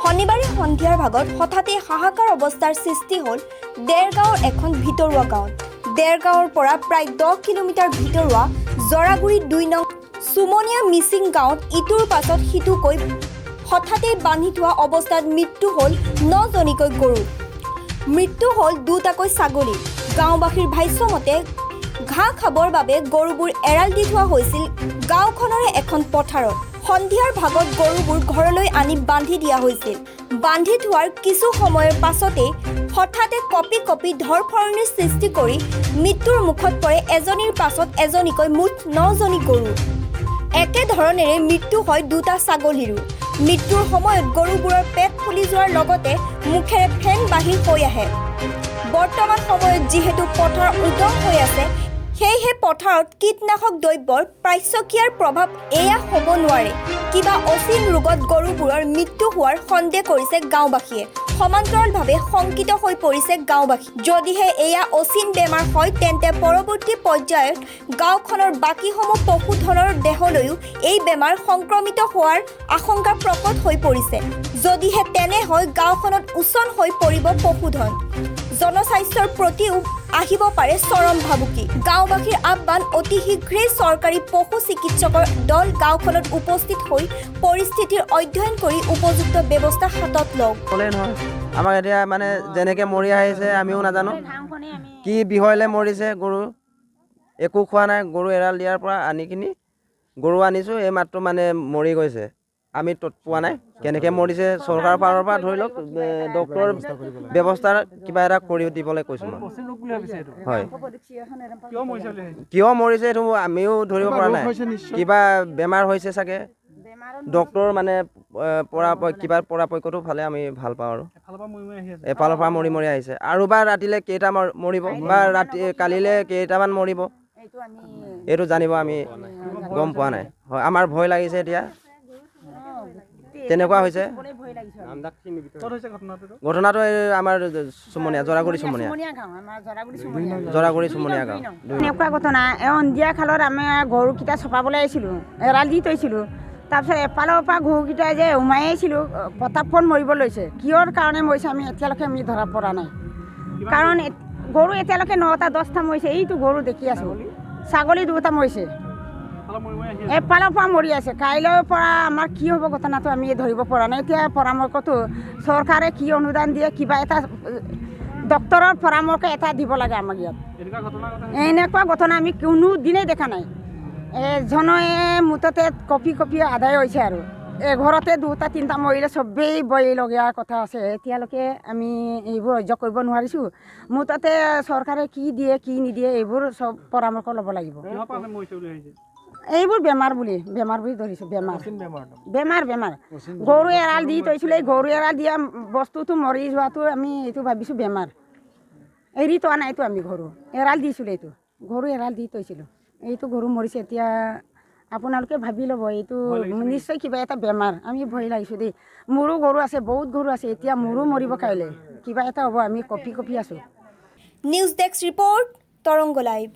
শনিবাৰে সন্ধিয়াৰ ভাগত হঠাতে হাহাকাৰ অৱস্থাৰ সৃষ্টি হ'ল দেৰগাঁৱৰ এখন ভিতৰুৱা গাঁৱত। দেৰগাঁৱৰ পৰা প্ৰায় 10 কিলোমিটাৰ ভিতৰুৱা জৰাগুৰি 2 নং চুমনীয়া মিচিং গাঁৱত ইটোৰ পাছত সিটোকৈ হঠাতে বান্ধি থোৱা অৱস্থাত মৃত্যু হ'ল নজনীকৈ গৰু। মৃত্যু হ'ল দুটাকৈ ছাগলী। গাঁওবাসীৰ ভাষ্যমতে, ঘাঁহ খাবৰ বাবে গৰুবোৰ এৰাল দি থোৱা হৈছিল গাঁওখনৰে এখন পথাৰত। সন্ধিয়াৰ ভাগত গৰুবোৰ ঘৰলৈ আনি বান্ধি দিয়া হৈছিল। বান্ধি থোৱাৰ কিছু সময়ৰ পাছতেই হঠাতে কঁপি কঁপি ধৰফৰণিৰ সৃষ্টি কৰি মৃত্যুৰ মুখত পৰে এজনীৰ পাছত এজনীকৈ মুঠ নজনী গৰু। একেধৰণেৰে মৃত্যু হয় দুটা ছাগলীৰো। মৃত্যুৰ সময়ত গৰুবোৰৰ পেট ফুলি যোৱাৰ লগতে মুখেৰে ফেন বাহিৰ হৈ আহে। বৰ্তমান সময়ত যিহেতু পথাৰ উদং হৈ আছে, সেয়েহে পথাৰত কীটনাশক দ্ৰব্যৰ পাৰ্শ্বক্ৰিয়াৰ প্ৰভাৱ এয়া হ'ব নোৱাৰে। কিবা অচিন ৰোগত গৰুবোৰৰ মৃত্যু হোৱাৰ সন্দেহ কৰিছে গাঁওবাসীয়ে। সমান্তৰালভাৱে শংকিত হৈ পৰিছে গাঁওবাসী। যদিহে এয়া অচিন বেমাৰ হয়, তেন্তে পৰৱৰ্তী পৰ্যায়ত গাঁওখনৰ বাকীসমূহ পশুধনৰ দেহলৈও এই বেমাৰ সংক্ৰমিত হোৱাৰ আশংকা প্ৰকট হৈ পৰিছে। যদিহে তেনে হয়, গাঁওখনত উছন হৈ পৰিব পশুধন। জনস্বাস্থ্যৰ প্ৰতিও আহিব পাৰে চৰম ভাবুকি। গাঁওবাসীৰ আহ্বান, অতি শীঘ্ৰেই চৰকাৰী পশু চিকিৎসকৰ দল গাঁওখনত উপস্থিত হৈ পৰিস্থিতিৰ অধ্যয়ন কৰি উপযুক্ত ব্যৱস্থা হাতত লওক। ক'লে নহয়, আমাক এতিয়া মানে যেনেকৈ মৰি আহিছে আমিও নাজানো কি বিষয়লৈ মৰিছে। গৰু একো খোৱা নাই। গৰু এৰাল দিয়াৰ পৰা আনি কিনি গৰু আনিছোঁ, এই মাত্ৰ মানে মৰি গৈছে। আমি তত পোৱা নাই কেনেকৈ মৰিছে। চৰকাৰৰ ফালৰ পৰা ধৰি লওক ডক্টৰ ব্যৱস্থা কিবা এটা কৰি দিবলৈ কৈছোঁ মই। হয়, কিয় মৰিছে এইটো আমিও ধৰিব পৰা নাই। কিবা বেমাৰ হৈছে চাগে। ডক্টৰ মানে পৰা কিবা পৰাপক্ষতো ফালে আমি ভাল পাওঁ আৰু এফালৰ পৰা মৰি মৰি আহিছে আৰু বা ৰাতিলৈ কেইটা মৰিব বা ৰাতি কালিলৈ কেইটামান মৰিব, এইটো জানিব আমি গম পোৱা নাই। হয়, আমাৰ ভয় লাগিছে এতিয়া, তেনেকুৱা হৈছে ঘটনাটো। এই আমাৰ চুমনীয়া, জৰাগুৰি চুমনীয়া, জৰাগুৰি চুমনীয়া গাঁও। এনেকুৱা ঘটনা, এই সন্ধিয়া খালত আমি গৰুকেইটা চপাবলৈ আহিছিলোঁ, এৰাল দি থৈছিলোঁ। তাৰপিছত এফালৰ পৰা গৰুকেইটা যে সোমাই আহিছিলোঁ, পটাপট মৰিব লৈছে। কিহৰ কাৰণে মৰিছে আমি এতিয়ালৈকে আমি ধৰা পৰা নাই। কাৰণ গৰু এতিয়ালৈকে 9টা 10টা মৰিছে। এইটো গৰু দেখি আছোঁ, ছাগলী দুটা মৰিছে। এফালৰ পৰা মৰি আছে। কাইলৈৰ পৰা আমাৰ কি হ'ব ঘটনাটো আমি ধৰিব পৰা নাই। এতিয়া পৰামৰ্শটো চৰকাৰে কি অনুদান দিয়ে, কিবা এটা ডক্তৰৰ পৰামৰ্শ এটা দিব লাগে আমাক ইয়াত। এনেকুৱা ঘটনা আমি কোনো দিনেই দেখা নাই। এজনে মুঠতে কঁপি কঁপি আদায় হৈছে আৰু এঘৰতে দুটা তিনিটা মৰিলে চবেই ভয়লগীয়া কথা আছে। এতিয়ালৈকে আমি এইবোৰ সহ্য কৰিব নোৱাৰিছোঁ। মুঠতে চৰকাৰে কি দিয়ে কি নিদিয়ে, এইবোৰ চব পৰামৰ্শ ল'ব লাগিব। এইবোৰ বেমাৰ বুলি ধৰিছোঁ। বেমাৰ, বেমাৰ, বেমাৰ। গৰু এৰাল দি থৈছিলে, এই গৰু এৰাল দিয়া বস্তুটো মৰি যোৱাটো আমি এইটো ভাবিছোঁ বেমাৰ। এৰি থোৱা নাইতো আমি, গৰু এৰাল দিছিলোঁ। এইটো গৰু এৰাল দি থৈছিলোঁ, এইটো গৰু মৰিছে। এতিয়া আপোনালোকে ভাবি ল'ব, এইটো নিশ্চয় কিবা এটা বেমাৰ। আমি ভয় লাগিছোঁ দেই। মোৰো গৰু আছে, বহুত গৰু আছে। এতিয়া মোৰো মৰিব কাইলৈ, কিবা এটা হ'ব। আমি কঁপি কঁপি আছোঁ। নিউজ ডেস্ক ৰিপৰ্ট, তৰংগ লাইভ।